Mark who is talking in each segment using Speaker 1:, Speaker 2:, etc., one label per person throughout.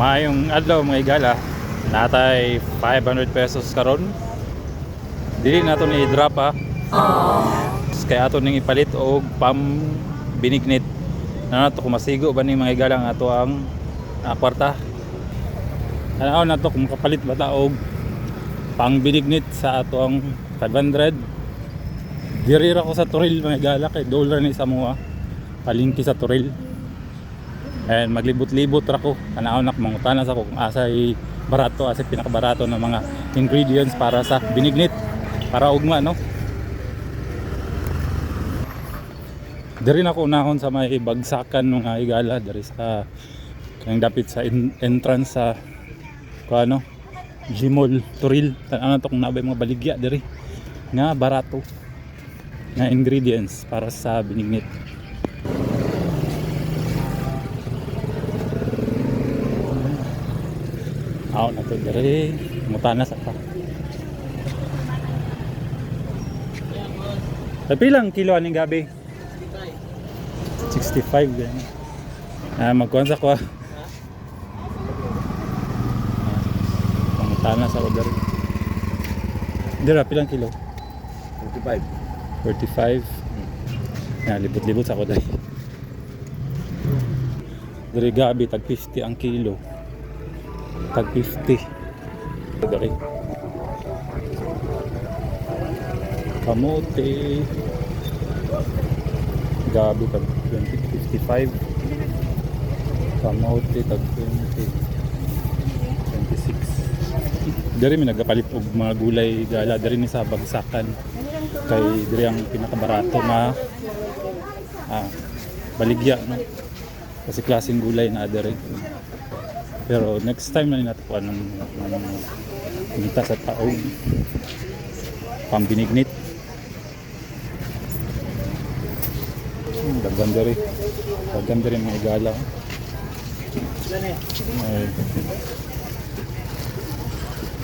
Speaker 1: Maayong adlaw, mga igala. Natay 500 pesos karon. Dili nato ni i-drop ha. Kaya ato ning ipalit og pam binignit. Na nato kung masigo ba ning, mga igala, ang ato ang kwarta. Tanaw nato kung makapalit ba ta og pang binignit sa ato ang 500. Diri ra ko sa Toril, mga igala, kay dollar ni sa mua. Palingki sa Toril. And maglibot-libot ra ko. Tanaw nak mangutana sa ko kung asay barato, asay pinakabarato ng mga ingredients para sa binignit. Para ugma, no? Diri na ko unahon sa may bagsakan, mga igala, diri sa kang dapit sa entrance sa kuan, ano, Gmall Toril. Tanaw na to kung nabay mga baligya diri nga barato nga ingredients para sa binignit. Aw na to diri, mutana sa pa. Pilang kilo aning gabi? 65 ganyan. Ah, magkuhan sa ko. Pangutana sa order. Dira, pilang kilo?
Speaker 2: 45.
Speaker 1: 45. Na, libot-libot sa ko dali. Diri gabi tag 50 ang kilo. Tag 50. Diri. Kamote. Gabi tag 20, 55. Kamote tag 20. 26. Diri mi nagapalit og mga gulay gala diri ni sa bagsakan kay diri ang pinakabarato nga baligya, no, kasi klaseng gulay na diri, pero next time na natin kuan ng kumita sa taog pambinignit. Daghan diri, daghan diri, mga igala. Ay,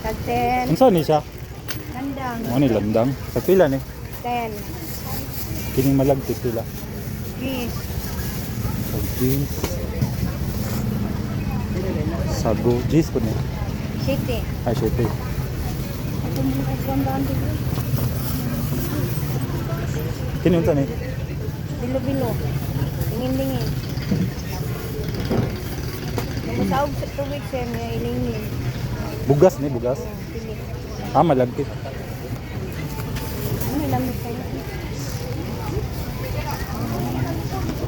Speaker 3: Tag 10.
Speaker 1: unsa ni siya?
Speaker 3: Landang.
Speaker 1: Mo ni landang. Sa pila ni?
Speaker 3: 10.
Speaker 1: Kining malagtit, pila?
Speaker 3: Kiss.
Speaker 1: Sa jeans. Sago. Jeans po niya.
Speaker 3: City.
Speaker 1: Ay, syete. Kini unsa ni?
Speaker 3: Bilo-bilo. Lingin-lingin. Lumusawag sa tubig siya, may ilingin.
Speaker 1: Bugas ni, bugas.
Speaker 3: Pili.
Speaker 1: Ah, malagkit.
Speaker 3: Ano lamig kayo?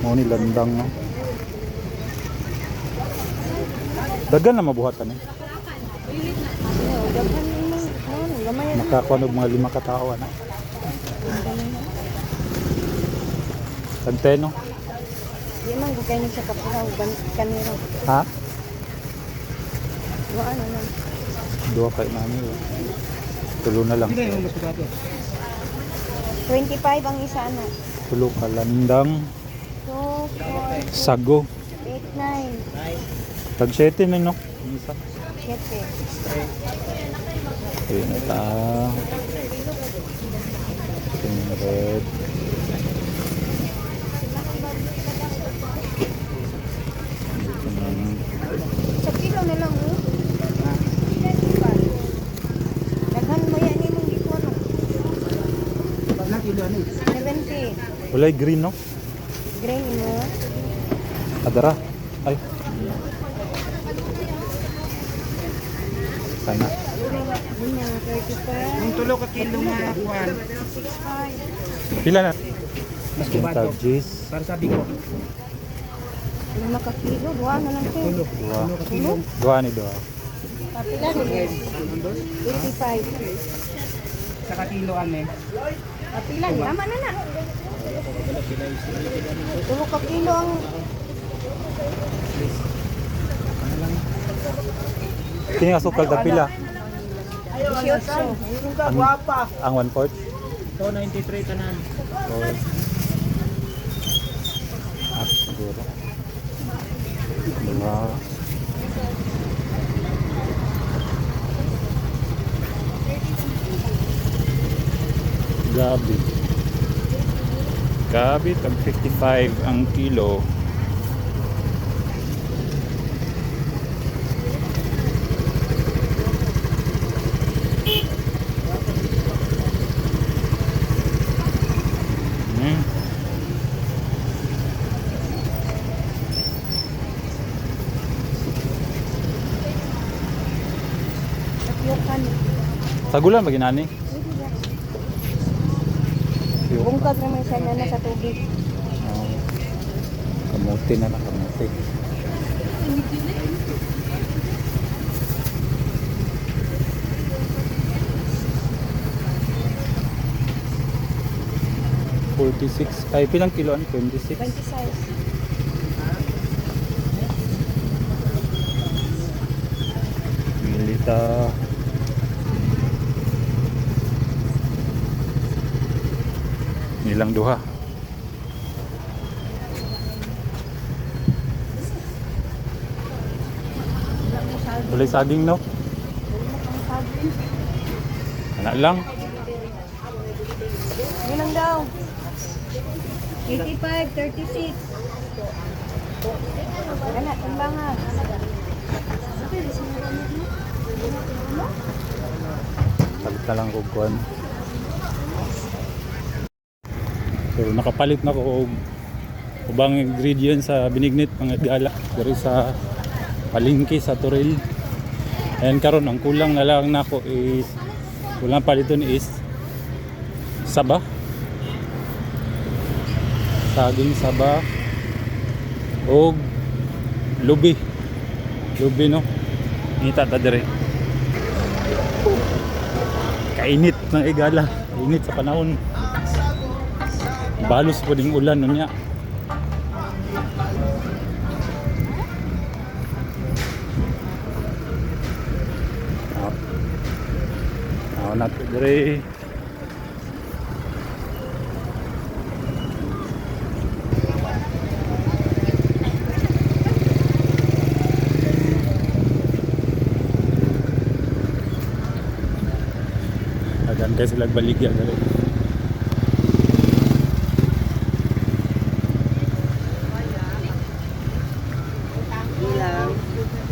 Speaker 1: Mo ni landang, no. Dagan na mabuhatan eh.
Speaker 3: Ano, daghan mo. Ano, gamay na.
Speaker 1: Makakuha og mga lima ka tao ana. Tagte, no?
Speaker 3: Di man ko kayo sa kapuraw, kaniro.
Speaker 1: Ha?
Speaker 3: Wa ano na.
Speaker 1: Duha kay nami. Oh. Tulo na lang.
Speaker 3: 25 ang isa ano.
Speaker 1: Tulo ka landang
Speaker 3: 2, 4,
Speaker 1: sago.
Speaker 3: 8, 9,
Speaker 1: Tag 7 na, no? Ang isa.
Speaker 3: 7.
Speaker 1: Ayun na ta. Yung red. Ito na.
Speaker 3: Sa kilo na lang, oh. Daghan mo yan imong gikuan, oh. 70.
Speaker 1: Walay green, no?
Speaker 3: Green mo.
Speaker 1: Adara. Ay. Sana.
Speaker 3: Yun nga, 35.
Speaker 4: Yung tulo ka kilo nga kuan.
Speaker 3: 65.
Speaker 1: Pila na?
Speaker 4: Mas
Speaker 1: Quintal
Speaker 4: kubato.
Speaker 1: cheese.
Speaker 4: Para sabi ko.
Speaker 3: Lima ka kilo, duha na lang sir.
Speaker 4: Tulo.
Speaker 1: Dua.
Speaker 4: Tulo ka kilo.
Speaker 1: Dua ni dua.
Speaker 3: Kapila ni 85.
Speaker 4: Saka kilo ane.
Speaker 3: Kapila ni, tama na na. Tulo ka kilo ang
Speaker 1: Kini asukal ta pila?
Speaker 3: 18.
Speaker 1: Ang 1/4.
Speaker 4: 293 tanan.
Speaker 1: Or siguro. Dua. Gabi. Gabi, tag 55 ang kilo.
Speaker 3: Ano?
Speaker 1: Sagulan ba ginani?
Speaker 3: Bungkag naman siya na sa tubig.
Speaker 1: Oh. Kamote na lang, kamote. 46, ay pilang kilo ano? 26?
Speaker 3: 20 size.
Speaker 1: Milita. Nilang duha. Walay saging, no? Ana lang.
Speaker 3: Yun lang daw. 85, 36. Wala, timbangan.
Speaker 1: Palit na lang ko kuan. So nakapalit na ko og ubang ingredients sa binignit mga gala diri sa palengke sa Toril. And karon ang kulang na lang nako is kulang paliton is saba. Saging saba og lubi. Lubi, no. Ngita ta diri. Kainit ng igala, init sa panahon, balos po ding ulan nun niya. Ah, nato dire. Agan kay sila baligya dere.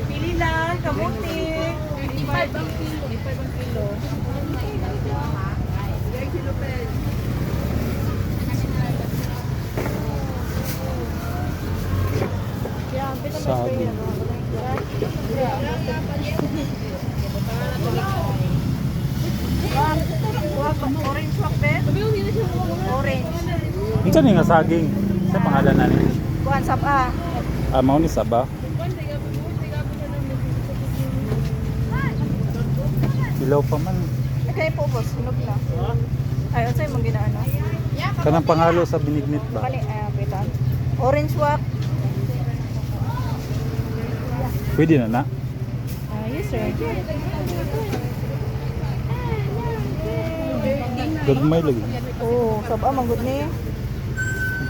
Speaker 3: Pili lang, kamuti. 35 ang kilo. 35 ang kilo.
Speaker 1: Sabi.
Speaker 3: Orange wak be? Orange.
Speaker 1: Unsa ni nga saging? Sa pangalan na ni?
Speaker 3: Kuan sab-a.
Speaker 1: Ah, mao ni saba. Ilaw pa man.
Speaker 3: Kaya po boss, hinog na. Ay, unsay mong ginaano?
Speaker 1: Kanang pangalo sa binignit ba?
Speaker 3: Kani ay pita. Orange wak.
Speaker 1: Pwede na na.
Speaker 3: Ah, yes sir.
Speaker 1: Gagmay lagi.
Speaker 3: Oh, sab-a man gud ni.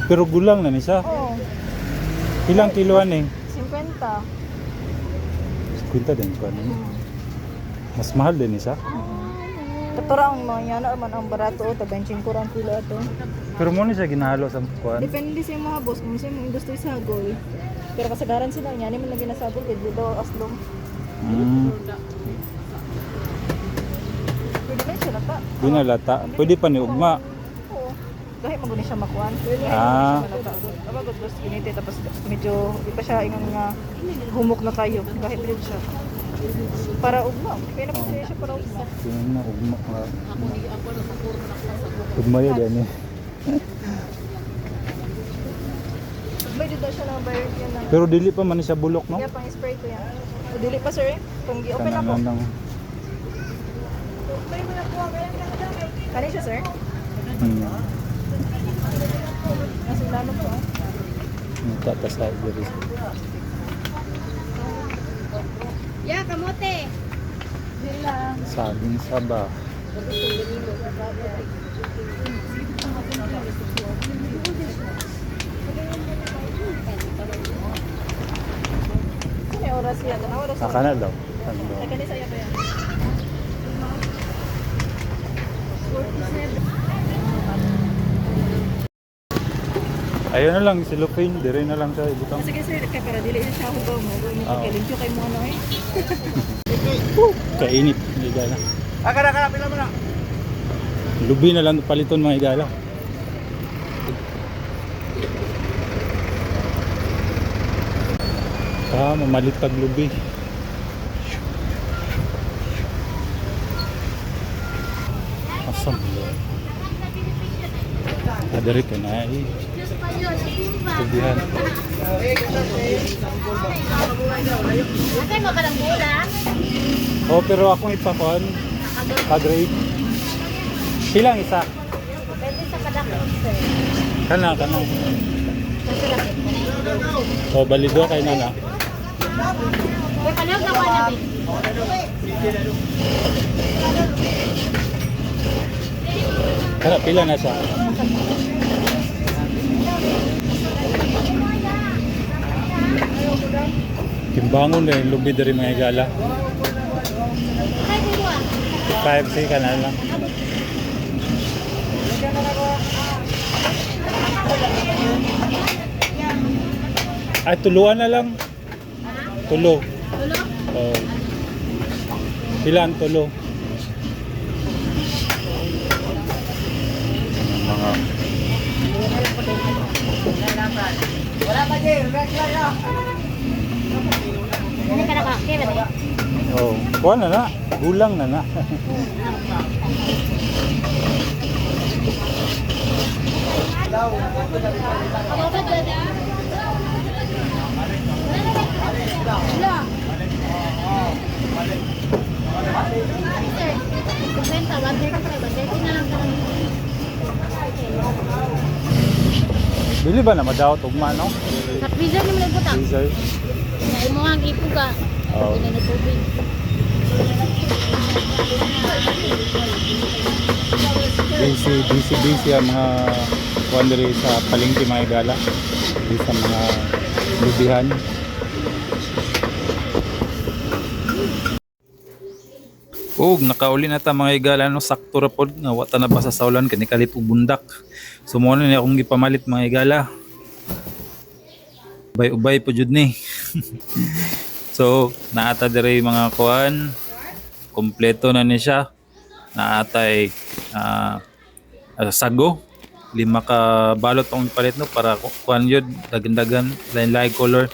Speaker 1: Pero gulang na ni siya.
Speaker 3: Oh,
Speaker 1: Ilang kiloan eh?
Speaker 3: 50.
Speaker 1: 50 din ko ano. Mas mahal din ni siya.
Speaker 3: Katura ang mga yana man ang barato oh, tag 25 ra ang kilo ato.
Speaker 1: Pero mo ni siya ginahalo sa kuan.
Speaker 3: Depende sa mga boss kung sa imong gusto sa sagol. Pero kasagaran sila nya ni man lagi nasagol kay di daw aslong. Pwede man siya lata.
Speaker 1: Di na lata. Pwede pa ni ugma.
Speaker 3: Oo. Gahi man gud ni siya makuan. Pwede
Speaker 1: Ah.
Speaker 3: siya malata. Aba gud boss kinite tapos medyo di pa siya ingon nga humok na kayo. Gahi pa jud siya. Para ugma. Kaya na pa siya para ugma.
Speaker 1: Tingnan na ugma. Ugma yun din eh.
Speaker 3: May dito siya na bayar yan na.
Speaker 1: Pero dili pa man siya bulok, no?
Speaker 3: Yeah, pang spray ko yan. O, dili pa sir eh. Pang gi-open
Speaker 1: Kanan
Speaker 3: ako.
Speaker 1: lang.
Speaker 3: Kani siya sir? Nasa lalo po ah.
Speaker 1: Ngita ta sa diri.
Speaker 3: Yeah, kamote.
Speaker 1: Saging saba.
Speaker 3: Kani oras yan? Ano oras?
Speaker 1: Saka na daw. Ano daw?
Speaker 3: Ay, kani sa iya ba yan?
Speaker 1: Ayun na lang, si Lupin. Dire na lang siya. Ibutang.
Speaker 3: Sige sir, kay para dili na siya hugaw mo. Hugaw mo
Speaker 1: Oo.
Speaker 3: kay limpyo kay mo ano eh.
Speaker 1: Kainit. Mga igala.
Speaker 4: Ah, kana kana pila mo na.
Speaker 1: Lubi na lang paliton mga igala. Ah, mamalit pag lubi. Asa? Ah, diri ka na eh. Tubihan.
Speaker 2: Ate, makalambula.
Speaker 1: Oh, pero akong ipakon. Pa-grade. Silang isa.
Speaker 2: Pwede sa kalaki, sir.
Speaker 1: Kana, kana.
Speaker 2: Sa laki.
Speaker 1: Oh, balido kay nana.
Speaker 2: May palog na wala, babe.
Speaker 1: Kana, pila na siya. Timbangon na yung lubi diri, mga higala.
Speaker 2: Ay, dua.
Speaker 1: 5C ka na lang. Ay, tuluan na lang. Tulo.
Speaker 2: Tulo?
Speaker 1: Oh. Pila ang tulo? Mga
Speaker 2: Ano ka na ka? Kaya ba?
Speaker 1: Oh, kuha na na. Gulang na na.
Speaker 2: Sir, 50, 135, 130 na lang ka.
Speaker 1: Dili ba na madawat ugma, no?
Speaker 2: Sa freezer ni mo lang butang.
Speaker 1: Freezer.
Speaker 2: Na imo ang ipuga.
Speaker 1: Oo.
Speaker 2: Hindi na tubig.
Speaker 1: Busy, busy, busy ang mga kuwan diri sa palengke, mga higala. Diri sa mga lubihan. Og nakauli na ta, mga higala, no, sakto ra pod nga wa ta na basa sa ulan kay nikalit og bundak. So mo na ni akong gipamalit, mga higala. Ubay-ubay po jud ni. So naata diri mga kuan, kompleto na ni siya. Naatay sago, lima ka balot ang palit, no, para kuan yun dagan-dagan lain lain color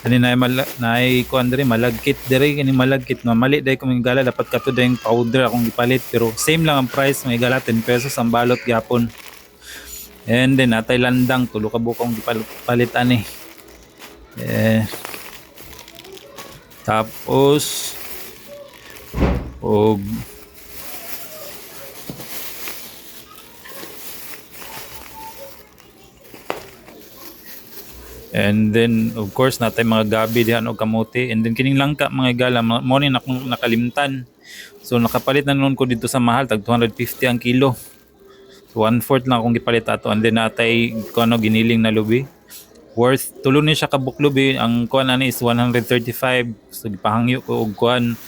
Speaker 1: ani na naay kuan diri, malagkit diri. Kani malagkit nga mali dai kung gala, dapat kato dayng powder akong gipalit, pero same lang ang price, mga gala, 10 pesos ang balot gyapon. And then natay landang, tulo ka bukong gipalit ani eh. Tapos og And then, of course, natay mga gabi dihan og kamote. And then kining langka, mga higala, mo ni akong nakalimtan. So nakapalit na noon ko dito sa mahal, tag 250 ang kilo. So one-fourth lang akong gipalit ato. And then natay kuno giniling na lubi. Worth tulo ni siya ka lubi. Ang kuan ani is 135. So gipahangyo ko og kuan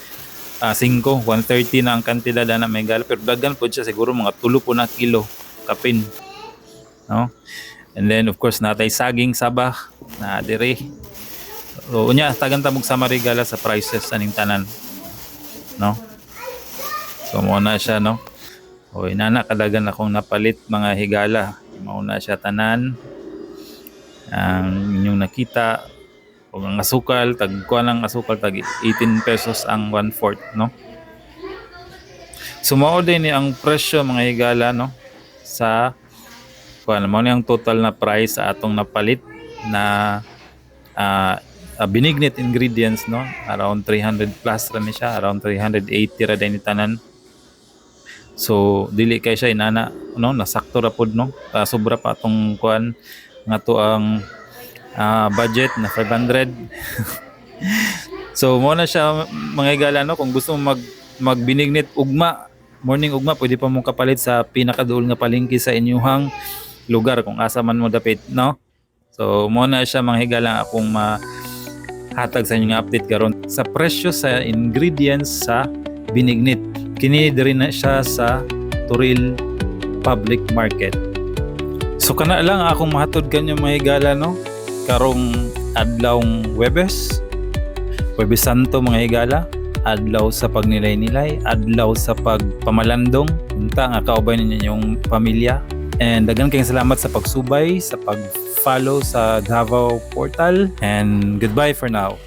Speaker 1: 5, 130 na ang kantidad ana, mga higala. Pero daghan pod siya, siguro mga tulo po na kilo kapin. No? And then, of course, natay saging sabah na dire. So unya tagan ta mog summary, gala, sa prices aning tanan. No? So mo na siya, no. O inana kadagan akong napalit, mga higala. Mao na siya tanan. Ang inyong nakita o ang asukal, tag kuan ang asukal, tag 18 pesos ang 1/4, no? So mao din ni ang presyo, mga higala, no, sa kuan mo ni ang total na price sa atong napalit na binignit ingredients, no, around 300 plus ra ni siya, around 380 ra din ni tanan. So dili kay siya inana, no, nasakto ra pod, no. Sobra pa atong kuan nga to ang budget na 500. So mo na siya, mga higala, no. Kung gusto mo magbinignit ugma, morning ugma, pwede pa mong kapalit sa pinakaduol nga palengke sa inyuhang lugar kung asa man mo dapit, no. So mo na siya, mga higala, akong mahatag sa inyong update karon sa presyo sa ingredients sa binignit. Kini diri na siya sa Toril Public Market. So kana lang akong mahatod kanyo, mga higala, no, karong adlawng Webes, Webes Santo, mga higala, adlaw sa pagnilay-nilay, adlaw sa pagpamalandong, unta nga kaubay ninyo inyong pamilya. And daghan kayong salamat sa pagsubay, sa pag-follow sa Davao Portal, and goodbye for now.